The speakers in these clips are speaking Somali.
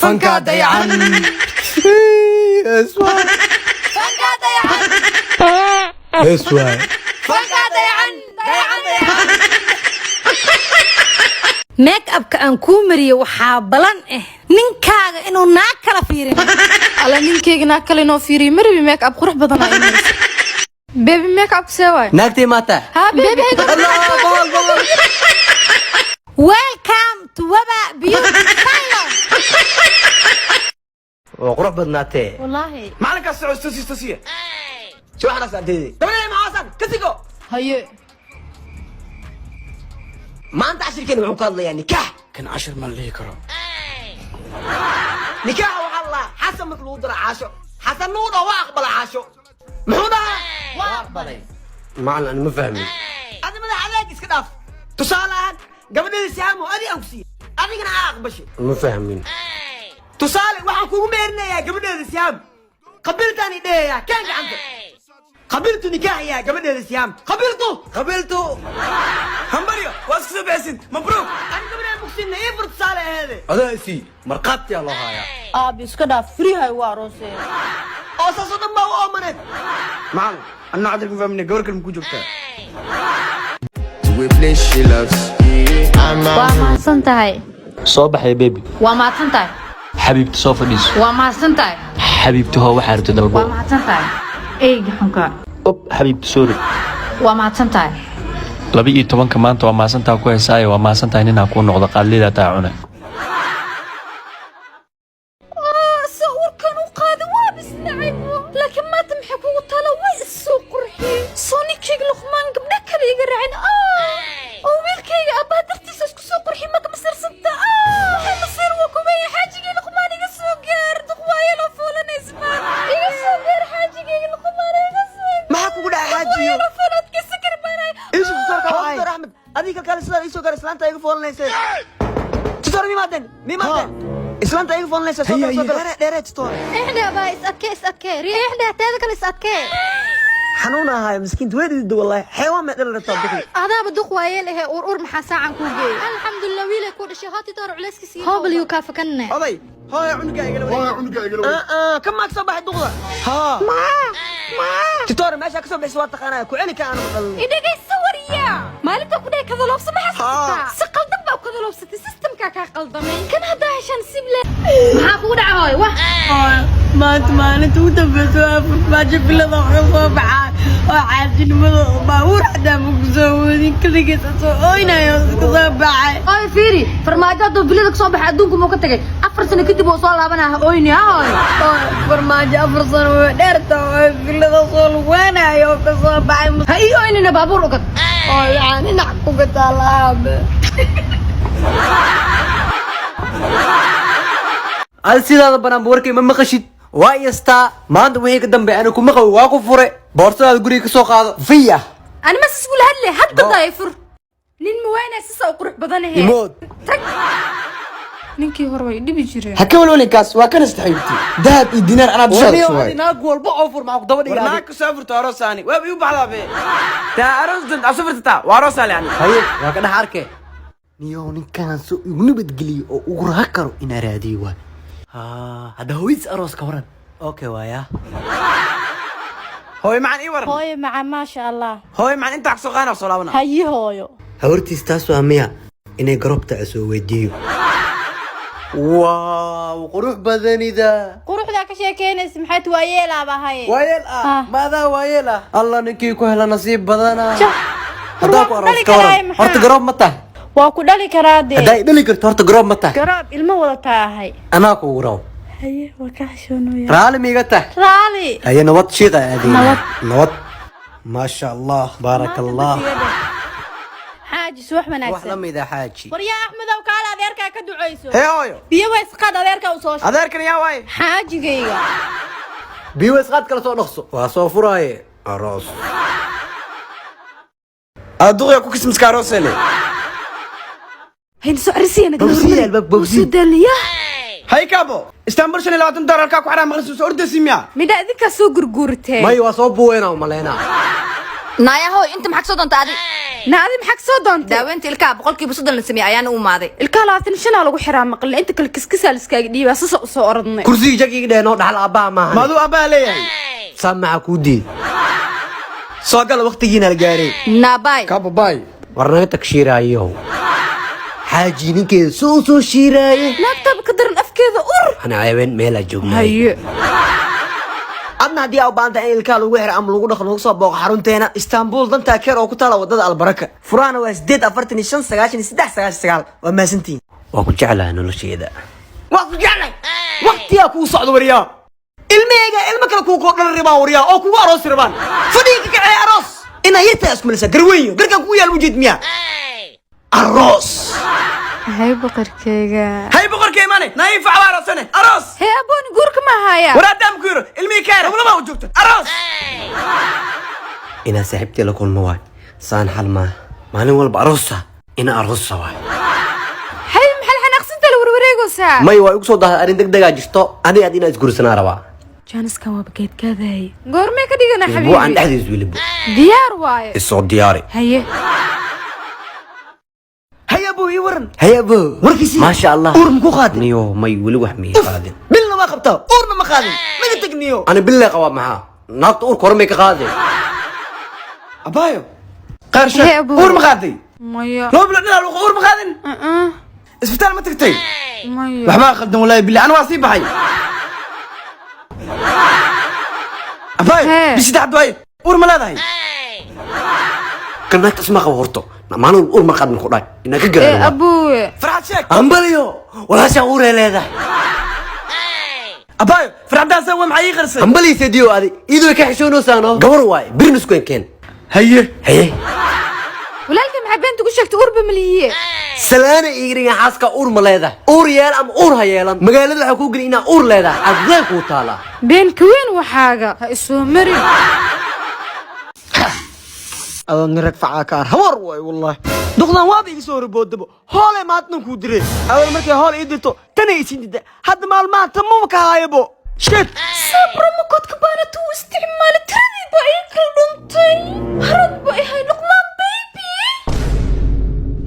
Fankaa dayacan. Hees waay. Fankaa dayacan. Hees waay. Fankaa dayacan, dayacan, dayacan. Make upka aan kuu mariyo waxaa balan ah ninkaaga inuu naag kala fiirin. Alla, ninkeyga naag kale inoo fiiriyo marabi. Make up qurux badan aa imaysa. Baby, make up see waay? Naagtay maata. Ha, baby. Allah, boqol boqol. Welcome to Waba Beauty Salon. Waa qurux badnaatee. Wallaahi. Macalinkaas soco, tosiya, tosiya. Si waxaas ardayday dabadee maxaasan ka sigo. Haye. Maanta cashirkeena wuxuu ka hadlayaa nikaax. Kan cashir ma la dhihi karo. Nikaaxa waxaa la lahaa Xasan marka lagu daro Caasho, Xasan lagu dhaho waa aqbala. Caasho muxuu dhahaa? Waa aqbalay. Macalin, ani ma fahmin. Adi madax adeeg iska dhaaf. Tusaale ahaan, gabadheeda Sihaamo adi aan ku siiyey, adigana aa aqbashay. Ma fahmin. Tusaale, waxaan kugu meerinayaa gabadheeda Sihaam, qabiltaani dhehayaa. Keen gacanta. Qabiltu nikaaxiyaa gabadheeda Sihaam, qabiltu. Qabiiltu. Hambaryo, waa isku soo bixisid, mabruuk. Ani gabadheeda mugsinna ii fur, tusaale aheede. Adaa isii markhaatiyaa loo hayaa. Aabi, iska dhaaf, frihay waa aroosee. Oo saasoo dhan baa u oomaneed. Macalin, anna cashirka ma fahmin. Gabar kale maku joogtaa? To a place she loves. I'm Waa mahadsan tahay. Soo baxay, baby. Waa mahadsan tahay. Xabiibti, soo fadhiiso. Waa mahadsan tahay. Xabiibti, hoo, waxaa rabta dalbo. Waa mahadsan tahay, eyga xunka. Ob, xabiibti, sorry. Waa mahadsan tahay. 12-ka maanta waa mahadsantaa ku heesaayo. Waa mahadsantahay ninaa kuu noqdo qaadlidaa taa cune. Sawirkan u qaada waa bisnacaybo, laakiin maanta maxay kugu tala? Way isoo qurxiyey soo ninkayga Luqmaan gabdho kale iga raacin oo wiilkayga abbaa dartiisa isku soo qurxiyey. Maka masirsanta waxay masiir waa kubeeya. Xaajigay Luqmaan, iga soo gaar. Duqwaayaloo fuulanaysmaan, iga soo gaar. Xaajigayga Luqmaan, iga soo Maxaa kugu dhaca, xaajiyo? Duqwaayaloo fuuladkiisa karbaanay. Doctor Axmed, adiga kale sidaa ii soo gaar. Islaanta iga foolanaysa, tutor. Mimaadeen, mimaadeen, islaanta iga foolanaysa. Soo gal, soo gal, dheere, dheere, tutor. Ixdha baa, is adkee, is adkee. Riixdha teeda kale, is adkee. Xanuun ahaay miskiinta, way dhidida wallahi. Xeewaan may dhali rabtaa duqi. Adaaba duq waayeel ahe, ur ur. Maxaa saacan kuu geeyey? Alxamdulilah, wiilay kuu dhashay. Hooti door culeyskiisa hoobaliyuu kaa fakanne. Oday, hooya, cunuga igala wareeg. Ka maag soo baxay duqda. Haa, tutor, meesha ka soo bixis waa taqaanaa. Ku celi ka aanu dhalin. Idhagaysa wariya, maalinta ku dhahay kadaloobsa ma xasuustaa? Si qaldan baa kadaloobsatay, systemkaa kaa qaldamay. Kan haddaa heshaan sible. Maxaa kugu dhaca, hooy? Wah. Maanta maalinta ugu dambeysa waa Farmaajo filada wuxuu soo baxaa oo caajinimada baabuur xataa ma ku soo wadin, kaligiis asoo oynayo iska soo baxay. Hooy, fiiri, Farmaajo hadduu bilada kasoo baxay adduunku muu ka tagay? 4 sano kadib oo soo laabanaya. Ha oyni, ha hooy. Farmaajo 4 sano way dheerta oo filada soo lugeynayo oo ka soo baxay. Ha ii oynina, baabuur ugad. Oo waxaan dhinac ku gataa laabe. Adi sidaada banaanba warkay ma maqashid. Waa iyastaa maanta wixii ka dambe ani kuma qabo, waa ku fure. Boorsadaada guriga ka soo qaado fiya. Ani mas isgula hadle hadda daay fur. Nin mawaynaa sisa u qurux badan ahe. Imood. Tag. Ninkii hore way dhibi jireen. Ha ka walwalinkaas, waa kana saxiibti. Dahab iyo dinaar anaa dushaada Warniyo, ku adi shubay. Naag walba oo fur, maxaa ku daba War dhigaa? Naag ka soo furto aroos aani waaba igu baxdaa be taa aroos dant aad soo furtataa waa aroos aali ani. Haye, waa ka dhex arke. Niyow, ninkaan soo igu nabadgeliyo oo ugu raha karo inaa raadiyo waay. Haa, hadda hooyadiis aroos ka waran? Okay, waaya. Hooyo macaan, ii waran. Hooyo macaan, maasha Allah. Hooyo macaan, intaa soo qaana, soo laabana. Hayi, hooyo. Hawartiis taas waa miya inay garobta soo weydiiyo? Waaw, qurux badanida. Quruxdaa ka sheekeynaysa maxay ti? Waayeelaaba ahaye. Waayeel ah maadaa waayeel ah. Alla, ninkii ku hela nasiib badana. Jah. Haddaa ku War aroos waa ku dhali ka waran? karaa, maxaa? Horta garoob ma tahay? Waa ku dhali karaa dee. Haddaa i dhali karto, horta garoob ma tahay? Garoob ilmo wadataa ahay. Anaa kuugu rabo. Haye, waa ka xishoonaya. Raali miiga tahay? Raali. Haye, nabad shiiqa aadey. Nabad. Nabad, maasha Allah, baaraka Allah. Xaaji, subax Wax la wanaagsan. mid ah, xaaji. Waryaa Axmedow, kaale, adeerkaa ka ducayso. Hee hooyo. Biyo ways qaad, adeerkaa u soo Adeerkan yaa waaye? Xaajigayga. Biyo qaad kala soo dhaqso, waa soo furaaye aroos. Aduqya ku kismiska aroosele. Hayna soo carisiya naga. Bogsiya, albaab bogsiya. Soo daaliya. Hay kaabo, Istanbul 25 doolar halkaa ku xaraa maqlis soo ordaysi miya? Midha idinkaa soo gurguurtee. May, waa soo buweynaa umaleynaa. Naayahoy, inta maxaa kasoo doonta adi? Na adi maxaa kasoo doontay? Daaweynta ilkaha 30% la sameeyey ayaana u imaaday. Ilkaha 25 aa lagu xiraa maqlin, inta kale kiskisaa la iskaaga dhiibaa, sasa usoo orodnay. Kursiga jagiga dheenoo dhaxal aabbaha maahan. Maaduu abbaa leeyahay? Saa maxaa kuu diid? Soo gala, waqtigiina la gaaray. Naabaay. Kababaay. War naga tag, shiiraayow xaaji ninkeeda soo soo shiiraaye. Naagtaaba ka daran, afkeeda ur. Ana ceebeen meelaa joognay. Haye. Adna haddii aa u baahan tahay in ilkaha lagu xiro ama lagu dhaqo, lagu soo booqo xarunteena Istanbul Dental Care oo ku taala wadada Albaraka. Furahana waa 845 93 99. Waa mahadsantihiin. Waa ku jeclahay nolosheeda. Waa ku jeclay, waqtiyaa kuu socdo wariyaa. Ilmahayga ilmo kale kuu koo dhalan rabaan wariyaa oo kugu aroosi rabaan. Fadhiga ka kacee, aroos inaa yartaa isku malisa garweynyo garkan kugu yaal ujeed miyaa aroos? Hay boqorkeyga. Hay boqorka imaane naifa aroosane aroos. Hee abooni, guurka ma ahaya? War haddaan ku yiro ilmihii kaara ulama u joogto aroos. Inaa saaxiibtay la kulmo waay, saan xal maaha. Maalin walba aroosa ina aroosa waay. Hay, maxaa xanaaqsanta la warwareegaysaa? May, waa igu soo dahday arrin deg degaa jirto. Aniga ad inaa isguursanaa rabaa. Jaaniskan waaba geedkaadahay, goormee ka dhigana? Isbuucan xabiibi dhexdiis weliba. Diyaar waaye. Isoo diyaari. Haye. Hay abuu, ii waran. Hay abo. Warkiisii? Maasha Allah. Uur muku qaadin? Niyo, may, weli wax miyay qaadin. Bilna waa qabtaa, uurna ma qaadin, naga tagniyo. Ani billay qabaa, maxaa naagta uurka hore may ka qaadeen? Abaayo qaar. Hee, Sheeg. abuu. Uur ma qaaday? Maya. 2 bilood dhinaa luuqa, uur ma qaadin? Uh-uh. Isbitaal ma tagtay? Maya. Waxbaa qaldan walaahi billah, ana waa sii baxay abaayo. Hee. Bishii saddexaad waaye, uur ma leedahay? Kan naagta isma qabo horto, maalin walba uur ma qaadin ku dhahay inaa ka ee gaaro. Abuwe. Farxad sheeg. Ambaliyo, walaashaa uuree leedahay. Abaayo farxaddaasa waa maxay ii qarsay? Ambaliyse diyo, adi iyadoo ka xishoonaysaano gabar waaye, birna isku keen. Haye. Haye. Walaalkay, maxaa beenta ugu sheegtay? Uurba malihiye. Salaana iigriga, xaaska uur ma leedahay? Uur yeel ama uur ha yeelan, magaalada waxaa kuu geli inaa uur leedahay, adee kuu taalaa. Been ka weyn waxaaga ha isoo marin. Adoo nin rag facaa ka ar hawar waay wallahi. Duqdan waaba iga soo horboodabo, hoolay maantnan kuu diray. Awal markay hool ii dirto tanay isiin dida, hadda maalmaha tamuma ka haayabo shit. Saa promo code-ka baanatu u isticmaalay, tiradii baa ii kala dhuntay, harad ba ahay. Luqmaan baby.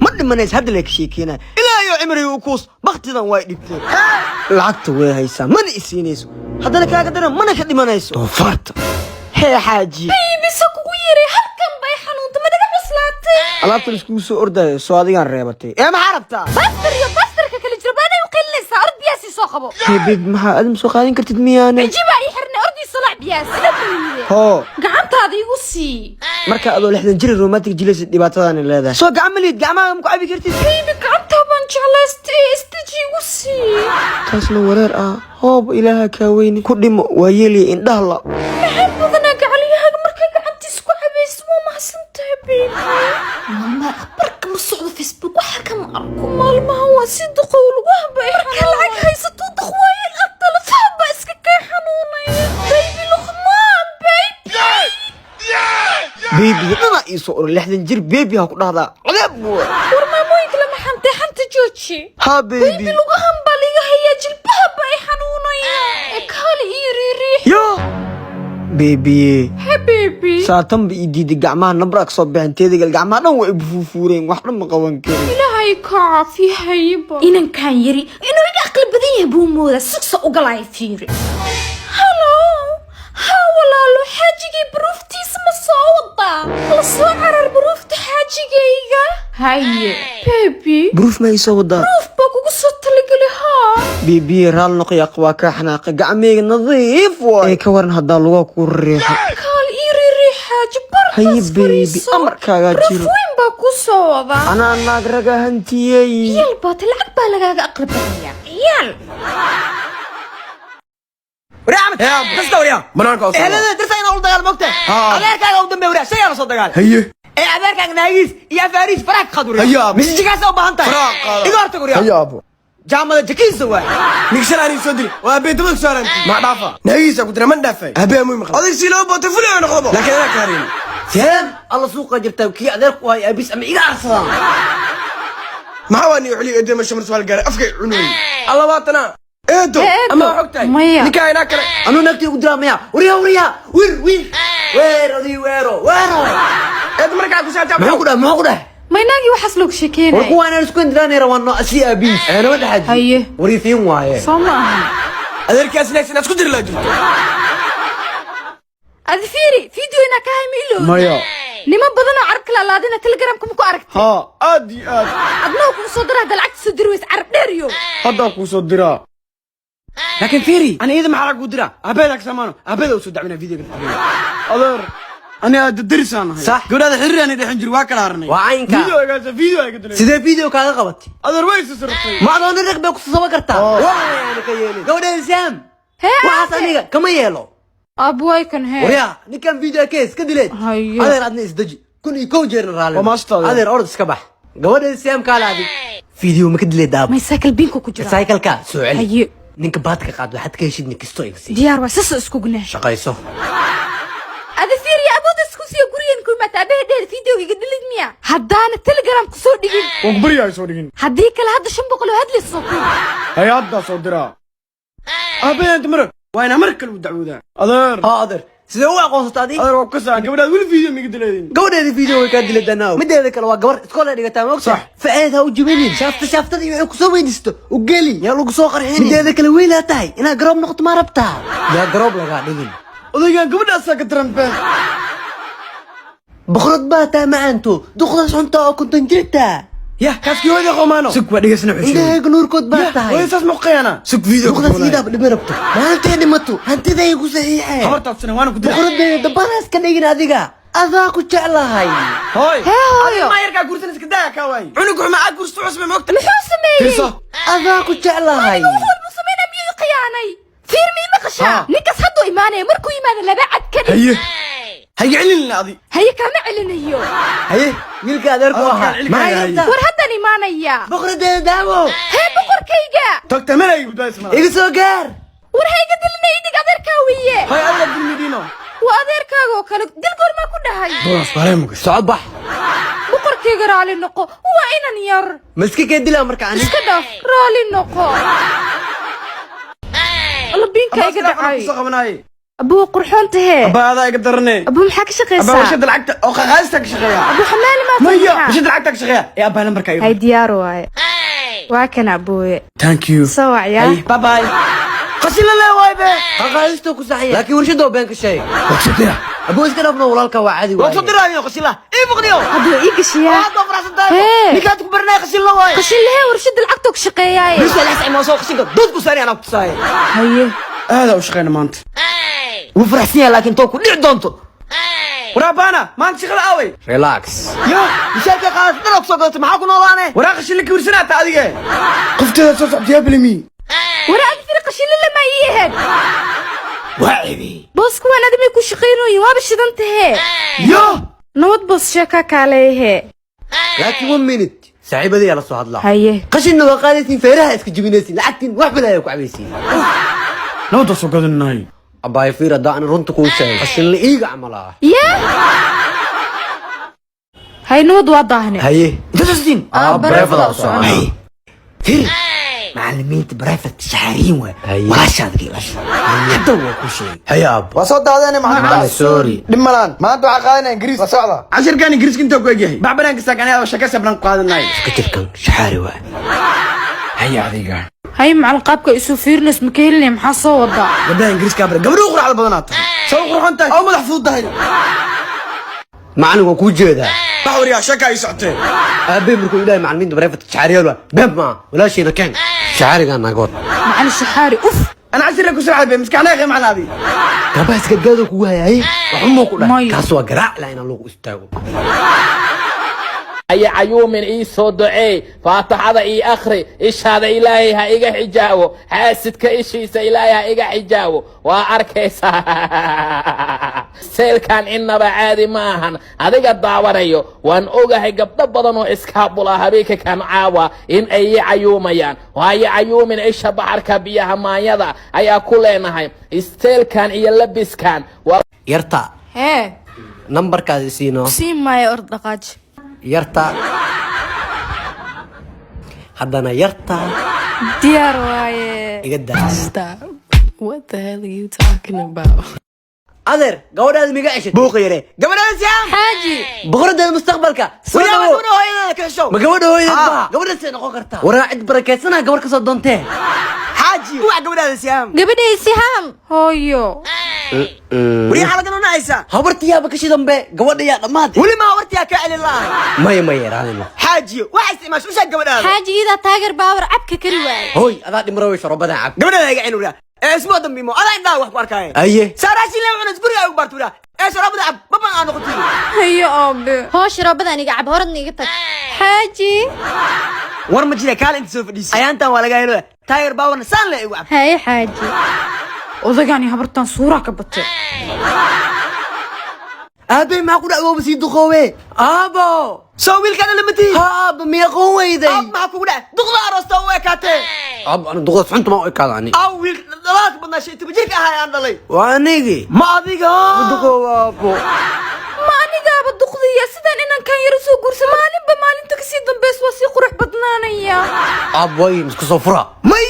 Ma dhimanays hadda lee ka sheekeynaya ilaa iyo cimriga u kuus baktidan way dhibteen. Lacagta way haysaa, mana isiinayso, haddana kaaga daran mana ka dhimanayso doofaarta. Hee xaaji. Baby, sa kugu yeeray, halkan bay xanuunta, ma naga cuslaatay? Alaabta laiskugu soo ordayo soo adigaan reebatay ee maxaa rabtaa? Bastar iyo bastarka kala jiro baanay u qilinaysaa. Ord biyaasii soo qabo. Hee baby, maxaa adim soo qaadan kartid miyaane? Cijibaa ii xirnay, ordii salaac biyaas ila bariide. Hoo. Gacantaada igu sii. Marka adoo 60 jir romantic jilaysa dhibaatadaani leedahay, soo gacan ma liid, gacmaha ma ku cabi kartid. Baby, gacantaa baan jeclaystay, ee istaji igu sii. Taasna wareer ah. Hoob ilaaha kaa weyni ku dhimo, waa yeelaya indhaha la. Maxaa badanaa gacaliyahaaga markaa gacantiisa ku cabayso? Waa mahadsantahay baby. Maalmaha akhbarka ma socdo, Facebook waxa kama arko maalmahan, waa si duqow lagu habay. Markaa lacag haysato duq waaye, agtalafaha baa iska kaa xanuunaya. Baby Luqmaan baby. Baby-ga dhana ii soo oro, 60 jir baby ha ku dhahdaa, cadaab waa. War maamooyinka lama xantay, xanta jooji. Ha baby. Baby, lugahan baa liga hayaa, jilbaha baa i xanuunaya, ee kaali iyo riiriix. Yo baby. He baby. Saatan ba ii diiday, gacmaha nabra ka soo baxeen, teeda gacmaha dhan way ibufuufuureen, wax dhan ma qaban karin. Ilaahay ka caafiyahayba. Inankan yari inuu iga aqli badan yahay buu moodaa, sugsa ugalaya. Fiiri, hello, ha walaalo, xaajigay baruuftiisa ma soo wadaa? La soo carar baruufta xaajigayga. Haye baby. Buruuf ma ii soo wadaa? Baruuf baa kugu soo talagelay haa. Baby, raal noqoy, waa kaa xanaaqay, gacmeyga nadiif waay, ee ka waran haddaa lugaa ku riixo? Kaal ii riiriix xaaji. Haye Barkas. baby. Fariiso. Amarkaagaa Baruuf jiro. weyn baa kuu soo wadaa. Anaa naag raga hantiyey. Ciyaal baata, lacag baa lagaaga aqli badanya, ciyaal. Wari Axmed, kasta wariyaa. Banaanka oo soo. Ehelada dirta inaa ula dagaal mogtahay. Adeerkaaga u dambeeya wariyaa, shagaa la soo dagaal. Haye. Ee adeerkaaga naagiis iyo afaariis faraha ka qaad wariyaa. Haye, aabo. Mise jikaasa u baahan tahay? Faraha qaado. Iga hortag wariyaa. Haye aabo. Jaamada jakiisa waay. Ninka shalay aniga soo dili waa aabbe dabada kusoo haranti ma dhaafa, naagihiisa ku dira man dhaafay, aabbe muhiim qaba oday si loo bootay fulay oo noqdobo, laakiin anaa ka harin. Seem alla suuqa jirtaa, kii adeerku ahay aabis ama iga arsadaan. Maxaa waa nii xuli eedo masha mar su'aal gaaray afkay cunooy alla waatana eedo. Eedo, ama xog tahay maya. Ninka inaa kale. Anuu naagtii ugu diraa maya? Wariyaa, wariyaa, wir wir. Weer adii, weero weero. Eed markaa ku saabtaa. Muxuu ku dhahay? Muxuu ku dhahay? Maynaagii waxaas loogu War sheekeynaya. Kuwaan isku indiraan rabaan si aabiis ee nabad xaji. Haye. Wariifiin waaye. Soo ma aha? Adeerkaas next inaad isku diri laa jirto. Adi fiiri, video inaa ka hayma ilowda. Maya. Niman badan oo carab kala laadina Telegramka ma ku aragtay? Haa, aad iyo aad. Adna oo kugu soo dira hadda lacagta soo diri weysa, carab dheer iyo Haddaa kuu soo diraa, laakiin fiiri, ani iyada maxaa kuu diraa? Aabeeda ka samaano, aabeeda u soo dacwinaa videoga. Adeer, ani aad darisaan nahay. Sax. Gabadhaada xiriir aan dhexin jir, waa kala harnay. Waa caynka. Video igaasa, video iga dilay. Sidee video kaaga qabatay? Adeer, way sisirtay. Ma adoon riq bay ku soo kartaa? Wallahi ana ka yeelin gabadheeda Sam. Hee. Waxaas aniga kama yeelo. Abuway kan hee. Waryaa, ninkan video case ka dileed. Haye. Adeer, adna isdeji, 1001 jeerna raalli. Waa maastaa, adeer. Adeer, orod iska bax. Gabadheeda Sam kaala, adi video ma ka dileed aabo? May cycle binka ku jira. Cycle-ka soo celi. Haye. Ninka baadka qaad, waxaad ka heshid nin kisto iga sii. Diyaar waa, sasa iskugnaa. Shaqayso. Adi fiiri, abooda isku siiyo gurigan ku imaata abaha dheer, video iga dilid miya haddaana Telegram ku soo dhigin? Waan ku baryaa, soo dhigin. Haddii kale hadda 500 oo hadlaysa soo tuur. Hay, haddaa soo diraa. Aabeeda inta marag waa inaa mar kale u dacwoodaa, adeer. Ha, adeer, sidee u aqoonsata adi? Adeer, waa ku kasaan gabadhaad weli video miga dileedin. Gabadheeda video way kaa diladanaa. Mideeda kale, waa gabar iskool ay dhigataa, ma ogtahay? Sax. Faceed ha u jibinin. Shaafta shaaftada iyo waxay kusoo weydiisto u geli, yaa lagu soo qarxinin. Mideeda kale, weylaa tahay, inaad garoob noqoto ma rabtaa? Yaa garoob lagaa dhigin. Odaygan gabadhaasaa ka daran been. Boqorad baa taa, macaanto duqdaas xunta oo 50 jirta. Yah, kaaskii hooyada qomaano, sug, waa dhegeysana xusheey. Indhahayga nuurkood baa tahay. Hooyada saas ma ku khiyaanaa? Sug, video. Duqdaas iidaaba dhimi rabto, maalintay dhimato hantiday ku saxiixee. Habartaad sana waana ku dira. Boqoradeeda dabadaas ka dhigin, adiga adaa ku jeclahay. Hooy. Hee hooyo. Adiga maa yarkaa guursan, iska daa kaa waay cunug xuma aad guursato cusbe, ma ogta? Muxuu sameeyey? Fiirso. Adaa ku jeclahay. Wax walbuu sameynaa miyuu i khiyaanay? Fiir, mii maqashaa? Ninkaas hadduu imaanaya, markuu yimaado laba cad ka dhig. Haye, hayga celin adi. Haye, kaama celinayo. Haye, wiilka adeerku Adeerkaan ahaa. celin Maxay karaa. rabtaa? War haddaan imaanaya. Boqoradeeda daawo. Hee, boqorkayga. Tagta meel ay badbaadis malaha. Iga soo gaar. War hayga dilinay, idhig, adeerkaa weeye. Hooy, adiga dilmidiino. Waa adeerkaaga oo kale, dil goormaa ku dhahay? Dolas bareemuga. Socod, bax. Boqorkayga, raali noqo, waa inan yar. Ma iska kee dilaa marka ani? Iska dhaaf, raali noqo. Alla, biinka iga dhacay. Kusoo qabanaaye. Abuu, qurxoon tahee. Abaa, adaa iga darane. Abuu, maxaa ka Abaa, shaqaysaa? Warshada lacagta oo qaqaadista ka shaqeeya. Abuu, xamaali maa? Maya, warshada lacagta ka shaqeeya ee abaa, lambarka iga. Hay, diyaar waaye, waa kan abuuye. Thank you. Soo wacyaa. Hay, bye bye. Qasila le waay be. Qaqaadisto ku saxiya, laakiin warshadoo been ka sheeg. Waa soo dira. Abuu, iska dhaafno, walaalka waa caadi. Waa soo waaye. diraayo qasila ii muqdiyo. Hadduu ii gashiyaa. Aad baa faraxsan tahay. Hee. Ninkaad ku baranaya qasila waaye. Qashin lehee, warshada lacagtoo ka shaqeeyaaye. Bisa la xisay ma soo qashinka dood ku saari, anaa ku tusaaye. Haye. Aad u shaqeyna maanta. Wuu faraxsan yahay, laakiin too ku dhici doonto. Waraabana maanta shaqada aaway? Relax. Ya. Mishaarka qaadatay dhan oo kusoo gadatay, maxaa ku noolaane? Waraa qashin la kawirsanaa taa adiga qofteeda soo socotay bilimi. Wara adi firi, qashinle lama ii ahayd. Waa cebi. Boos, kuwaan adimay ku shaqaynooyin, waaba shidan tahee. Yo. Nabad boos, sheekaa kaaleeyahee. Laakiin one minute, saaxiibadii la soo hadlaa. Haye. Qashinna waa qaadaysiin, feeraha iska jibinaysiin, lacagtiin wax balaaya ku cabaysiin. Nabadda soo gadanay. Abaay, fiir, haddaa ana runta kuu sheego, qashinla iiga camal ah. Yee, hay, nabad waa daahne. Haye. Inta soo Ah, bareefada u socon. Fir, macallimiinta private shaxaariin waay. Haye. Walaashaad ka ilaasha hadda, waa ku sheegay. Haye aab. Waa soo daadeen. Macallin, Macallin. sorry. Dhib malaan, maanta waxaa qaadanaya Ingiriis, la socda. Cashirkan Ingiriiska intaa ku egyahay, bax banaanka saakaniya oo shaka sabran ku qaadanay. Iska jirkan shaxaari waay. Haye adiga. Hay macallin, qaabka isu fiirinays ma ka helinaya? Maxaa soo wadaa? Gabdhaha Ingiriiska bare, gabdhuhu quraxda badanaa tahay, soo qurxon tahay oo madax fudud tahay. Macallin, waan kuu jeedaa. Bax wariyaa, shaka ay socotee. Aabbe markuu ilaahay macallimiinta private shaxaariyaal waa been maa, walaashiina keen shaxaarigaa nagood. Macallin shaxaari, uf. Ana cashirka ku soo xadbay maskaxnaa qiimaha adi. Garbaha iska kugu hayaye, waxuma ku dhahay. Maya. Kaas waa garaac laa inaan lagu istaago. Aya cayuumin, ii soo duceey, faataxada ii akhri, ishaada Ilaahay ha iga xijaabo, xaasidka ishiisa Ilaahay ha iga xijaabo. Waa arkaysaa, seelkan innaba caadi ma ahan. Adiga daawanayo, waan ogahay gabdho badan oo iskaabula habeenka kan caawa in ay ii cayuumayaan. Waayo cayuumin, isha baxarka biyaha maanyada ayaa ku leenahay isteelkan iyo labiskan waa Yarta. Hee. Nambarkaas isiino. Sii maayo, ord dhaqaaji. Yarta, haddana yarta. Diyaar waaye. Iga daa. Stop. What the hell are you talking about? Adeer, gabadhaada miga ceshatay? Buuqa yare, gabadhaada Sihaam. Xaaji. Boqoradeeda mustaqbalka, soo Wariyaa, dhawow. Gabadha hooyadeeda ka heshow. Ma gabadha hooyadeed? Haa. Baa gabadha see noqon kartaa? Waraa, cid barakeysanaa gabar kasoo doontee. Xaaji, wac gabadhaada Sihaam. Gabadhay Sihaam, hooyo. Wariyaa, xalagan u nacaysaa. Habartiyaaba kashi dambe, gabadha yaa dhammaad. Weli ma habartiyaa kaa celin la'ahay? Maya, maya, raadino. Xaajiyo, waxa isticmaasha u sheeg gabadhaada. Xaaji, iidaa Tiger Power cabka kari waaye. Hooy, adaa dhimrawey, shorobadan cab. Gabadhaada iga celin, wariyaa. Ee ismoo dambiimo adaa indhaha wax ku arkaaye. Aye. Saaraashin lama cunas, guriga ay ugu baarto, wariyaa. Ee sharaabada cab, baban aa noqotiin. Hayo aabe, hoo shiroobadan iga cab, horadna iga tag, xaaji. War ma jira, kaale inta soo fadhiisay ayaantan waa laga helo Tiger Powerna saan le igu cab. Haye xaaji. Odagaani habartan suuraa ka batay. Aabe, maxaa ku dhacdooba sii duqoowe, aabo? Soo wiilkaan lama tihi? Ha, aaba, miya qoon weyday? Aab, maxaa kugu dhacay? Duqda aroosta u ekaatee. Aab, ana duqda xunta ma u ekaada ani? Aw, wiil dhalaalka badnaa, 15 jirka ahaa aan dhalay. Waa anigi. Ma adiga? Duqoowa, aabo. Ma anigaaba duqdiya? Sidaan inankan yaro soo guursa, maalinba maalinta kasii dambeys waa sii qurux badnaanaya. Aab, way isku soo fura. May.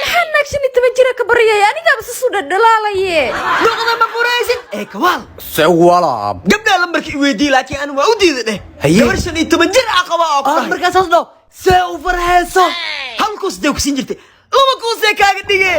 Maxaa naag 15 jira ka baryaya? Anigaaba sisuu dhadhalaalaye. Duqda ma furaysid ee kawaal. Se ugu wala, aab. Gabdhaa lambarka i weydiiyey, laakiin anigu waa u diiday dheh. Haye. Gabar 15 jir ah qaba oo ku Aab, dhahay. Markaa saas dhaw, see u farxeyso. Hal kuus dee ku siin jirtay, laba kuusee kaaga dhige.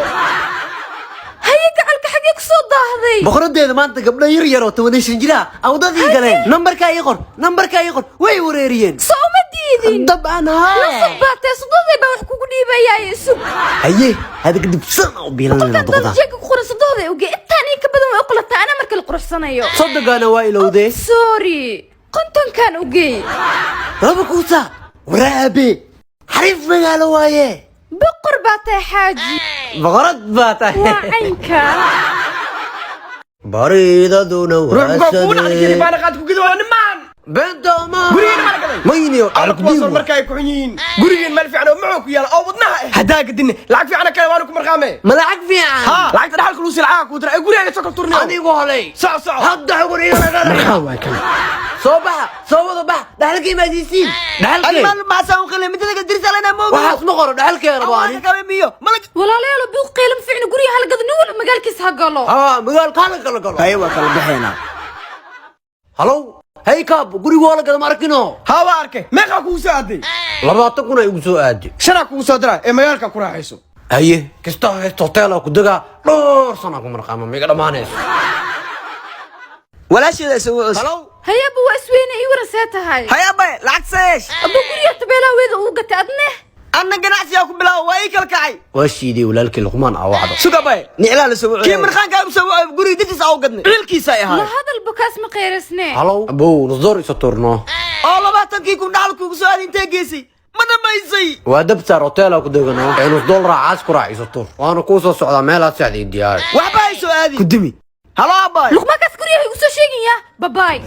Haye gacalka, xagee kusoo daahday? Boqoradeeda, maanta gabdho yar yar oo 15 jira ah wadadii galeen. Nambarkaa ii qor, nambarkaa ii qor, way wareeriyeen. Soo uma diidin? Dabcan, haa. Nasab baatee, sodohday baa wax kugu dhiibayaa, isug. Haye, hada kadib san u biilanayna Qolkan duqda. dad jeeka ku qoran sodohday oge, intaan ii ka badan way u qalataa, anaa marka la quruxsanayo. Soddonkaana waa ilowdee. Sorry, 50-kan ogey. Laba kuusa, waraabe, xariif magaalo waaye. Boqor baa tahay, xaaji. Boqorad baa tahay. Waa caynka. Baridaduna Ruux waa baa kugu dhacday sadee. baana qaad ku gidi wala nimaan. Beenta ma Gurigeena ma la gaday? Mayniyo. Alla, kuwaasoo marka ay ku xun yihiin, gurigeen meel fiican oo macoo ku yaala oo wadnaha ah haddaa gadinne, lacag fiican kale waana ku marqaame. Ma lacag fiican? Ha, lacagta dhaxalka lagu sii lacag kuu dira ee guriga soo kala turniyo. Anigu holay. Soco, soco. Hadda xugun iga. Maxaa waay kan? Soo baxa, soo wada baxa, dhaxalkii maadiisiin, dhaxalkee. Animal maxaa u qalay midda kale dirsa lana moogo. Waxaas ma qoro, dhaxalkee rabo ani. Kabe miyo malag. Walaalayaalo, buuq qeylam fiicna, guriga hala gado, nin walba magaalkiisa ha galo. Haa, magaalka hala kala galo. Haye, waa kala baxeynaa. Halow, hey kaab, gurigu waa la gada, ma arkino? Haa, waa arkay. Meeqaa kugu soo aaday? 20,000 ay igu soo aaday. Shanaa kugu soo dira ee magaalka ku raaxayso. Haye, kasta haysto hoteela ku degaa, dhowr sana ku marqaama, miga dhammaanayso. Walaasheeda isagu cus. Halow. Hayaba, waa isweyne, ii waran, see tahay? Haye abay, lacag seesh. Abba, guriga tabeelaha weeda uu gatay, adne? Anna ganacsigaa ku bilaabo, waa ii kala kacay. Waa shiiday walaalkii Luqmaan aa wacdo. Sug abay, niclaa la soo kii marqaanka u soo wacay, guriga dartiisa aa u gadnay, ciilkiisa ay La ahaay. hadalba kaas ma qeyraysne. Halow abow, nusdoor isa turno. Oo 20,000 dhaxal kuugu soo aaday intee geysay? Ma dhamaysay? Waa dabsaar hoteela ku degano ee nus dollar caas ku raac isa tur, waana kuu soo socdaa, meelaad sexday diyaar. Waxba ay soo aadi ku dimi. Halo abay. Luqmaankaas guriga igu soo sheegaya, babaay.